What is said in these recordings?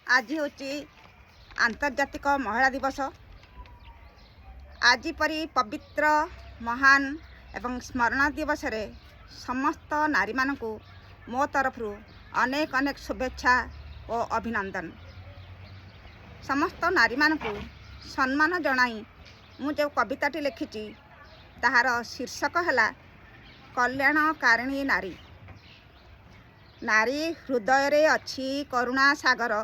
ଆଜି ହେଉଛି ଆନ୍ତର୍ଜାତିକ ମହିଳା ଦିବସ। ଆଜି ପରି ପବିତ୍ର, ମହାନ ଏବଂ ସ୍ମରଣ ଦିବସରେ ସମସ୍ତ ନାରୀମାନଙ୍କୁ ମୋ ତରଫରୁ ଅନେକ ଅନେକ ଶୁଭେଚ୍ଛା ଓ ଅଭିନନ୍ଦନ। ସମସ୍ତ ନାରୀମାନଙ୍କୁ ସମ୍ମାନ ଜଣାଇ ମୁଁ ଯେଉଁ କବିତାଟି ଲେଖିଛି, ତାହାର ଶୀର୍ଷକ ହେଲା କଲ୍ୟାଣକାରିଣୀ ନାରୀ। ନାରୀ ହୃଦୟରେ ଅଛି କରୁଣା ସାଗର,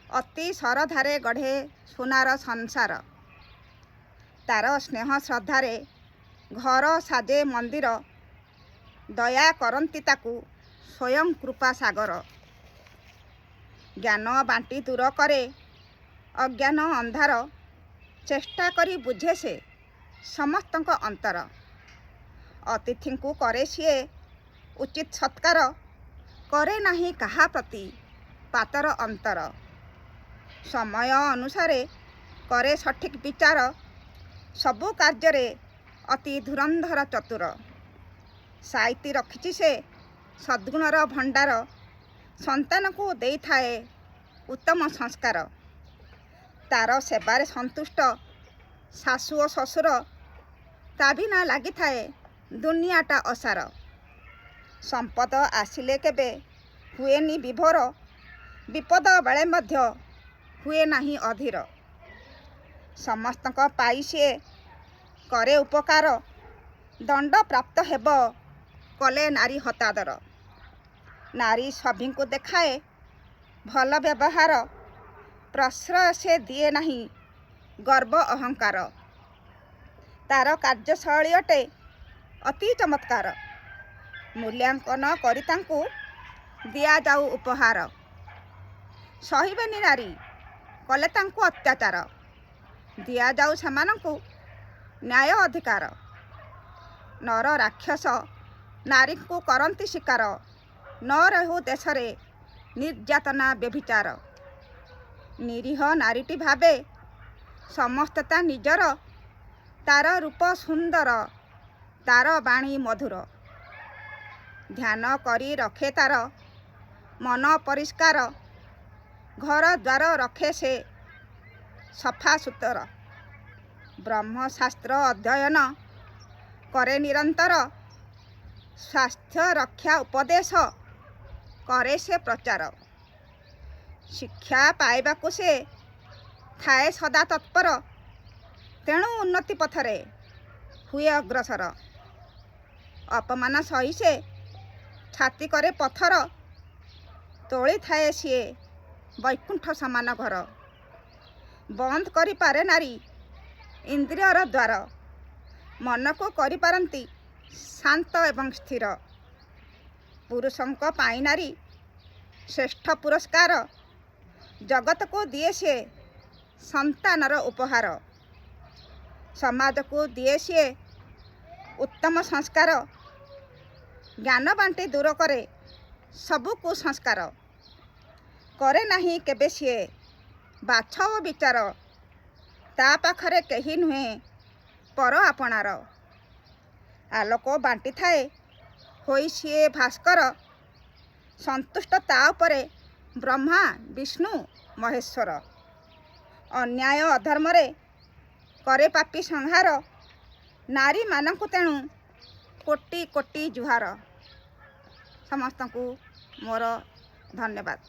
ଅତି ଶରଧାରେ ଗଢ଼େ ସୁନାର ସଂସାର। ତାର ସ୍ନେହ ଶ୍ରଦ୍ଧାରେ ଘର ସାଜେ ମନ୍ଦିର, ଦୟା କରନ୍ତି ତାକୁ ସ୍ୱୟଂ କୃପା ସାଗର। ଜ୍ଞାନ ବାଣ୍ଟି ଦୂର କରେ ଅଜ୍ଞାନ ଅନ୍ଧାର, ଚେଷ୍ଟା କରି ବୁଝେ ସେ ସମସ୍ତଙ୍କ ଅନ୍ତର। ଅତିଥିଙ୍କୁ କରେ ସିଏ ଉଚିତ ସତ୍କାର, କରେ ନାହିଁ କାହା ପ୍ରତି ପାତର ଅନ୍ତର। ସମୟ ଅନୁସାରେ କରେ ସଠିକ୍ ବିଚାର, ସବୁ କାର୍ଯ୍ୟରେ ଅତି ଧୁରନ୍ଧର ଚତୁର। ସାଇତି ରଖିଛି ସେ ସଦ୍ଗୁଣର ଭଣ୍ଡାର, ସନ୍ତାନକୁ ଦେଇଥାଏ ଉତ୍ତମ ସଂସ୍କାର। ତାର ସେବାରେ ସନ୍ତୁଷ୍ଟ ଶାଶୁ ଓ ଶ୍ୱଶୁର, ତା ବିନା ଲାଗିଥାଏ ଦୁନିଆଟା ଅସାର। ସମ୍ପଦ ଆସିଲେ କେବେ ହୁଏନି ବିଭୋର, ବିପଦ ବେଳେ ମଧ୍ୟ ହୁଏ ନାହିଁ ଅଧୀର। ସମସ୍ତଙ୍କ ପାଇ ସିଏ କରେ ଉପକାର, ଦଣ୍ଡ ପ୍ରାପ୍ତ ହେବ କଲେ ନାରୀ ହତାଦର। ନାରୀ ସଭିଙ୍କୁ ଦେଖାଏ ଭଲ ବ୍ୟବହାର, ପ୍ରଶ୍ରୟ ସେ ଦିଏ ନାହିଁ ଗର୍ବ ଅହଙ୍କାର। ତାର କାର୍ଯ୍ୟଶୈଳୀ ଅଟେ ଅତି ଚମତ୍କାର, ମୂଲ୍ୟାଙ୍କନ କରି ତାଙ୍କୁ ଦିଆଯାଉ ଉପହାର। ସହିବେନି ନାରୀ କଲେ ତାଙ୍କୁ ଅତ୍ୟାଚାର, ଦିଆଯାଉ ସେମାନଙ୍କୁ ନ୍ୟାୟ ଅଧିକାର। ନର ରାକ୍ଷସ ନାରୀଙ୍କୁ କରନ୍ତି ଶିକାର, ନ ରହୁ ଦେଶରେ ନିର୍ଯାତନା ବ୍ୟଭିଚାର। ନିରୀହ ନାରୀଟି ଭାବେ ସମସ୍ତେ ତା ନିଜର, ତାର ରୂପ ସୁନ୍ଦର, ତାର ବାଣୀ ମଧୁର। ଧ୍ୟାନ କରି ରଖେ ତାର ମନ ପରିଷ୍କାର, ଘର ଦ୍ୱାର ରଖେ ସେ ସଫା ସୁତର। ବ୍ରହ୍ମଶାସ୍ତ୍ର ଅଧ୍ୟୟନ କରେ ନିରନ୍ତର, ସ୍ୱାସ୍ଥ୍ୟ ରକ୍ଷା ଉପଦେଶ କରେ ସେ ପ୍ରଚାର। ଶିକ୍ଷା ପାଇବାକୁ ସେ ଥାଏ ସଦା ତତ୍ପର, ତେଣୁ ଉନ୍ନତି ପଥରେ ହୁଏ ଅଗ୍ରସର। ଅପମାନ ସହି ସେ ଛାତି କରେ ପଥର, ତୋଳିଥାଏ ସିଏ ବୈକୁଣ୍ଠ ସମାନ ଘର। ବନ୍ଦ କରିପାରେ ନାରୀ ଇନ୍ଦ୍ରିୟର ଦ୍ୱାର, ମନକୁ କରିପାରନ୍ତି ଶାନ୍ତ ଏବଂ ସ୍ଥିର। ପୁରୁଷଙ୍କ ପାଇଁ ନାରୀ ଶ୍ରେଷ୍ଠ ପୁରସ୍କାର, ଜଗତକୁ ଦିଏ ସିଏ ସନ୍ତାନର ଉପହାର। ସମାଜକୁ ଦିଏ ସିଏ ଉତ୍ତମ ସଂସ୍କାର, ଜ୍ଞାନ ବାଣ୍ଟି ଦୂର କରେ ସବୁ କୁସଂସ୍କାର। କରେ ନାହିଁ କେବେ ସିଏ ବାଛ ଓ ବିଚାର, ତା ପାଖରେ କେହି ନୁହେଁ ପର ଆପଣାର। ଆଲୋକ ବାଣ୍ଟିଥାଏ ହୋଇ ସିଏ ଭାସ୍କର, ସନ୍ତୁଷ୍ଟ ତା ଉପରେ ବ୍ରହ୍ମା, ବିଷ୍ଣୁ, ମହେଶ୍ୱର। ଅନ୍ୟାୟ ଅଧର୍ମରେ କରେ ପାପୀ ସଂହାର, ନାରୀମାନଙ୍କୁ ତେଣୁ କୋଟି କୋଟି ଜୁହାର। ସମସ୍ତଙ୍କୁ ମୋର ଧନ୍ୟବାଦ।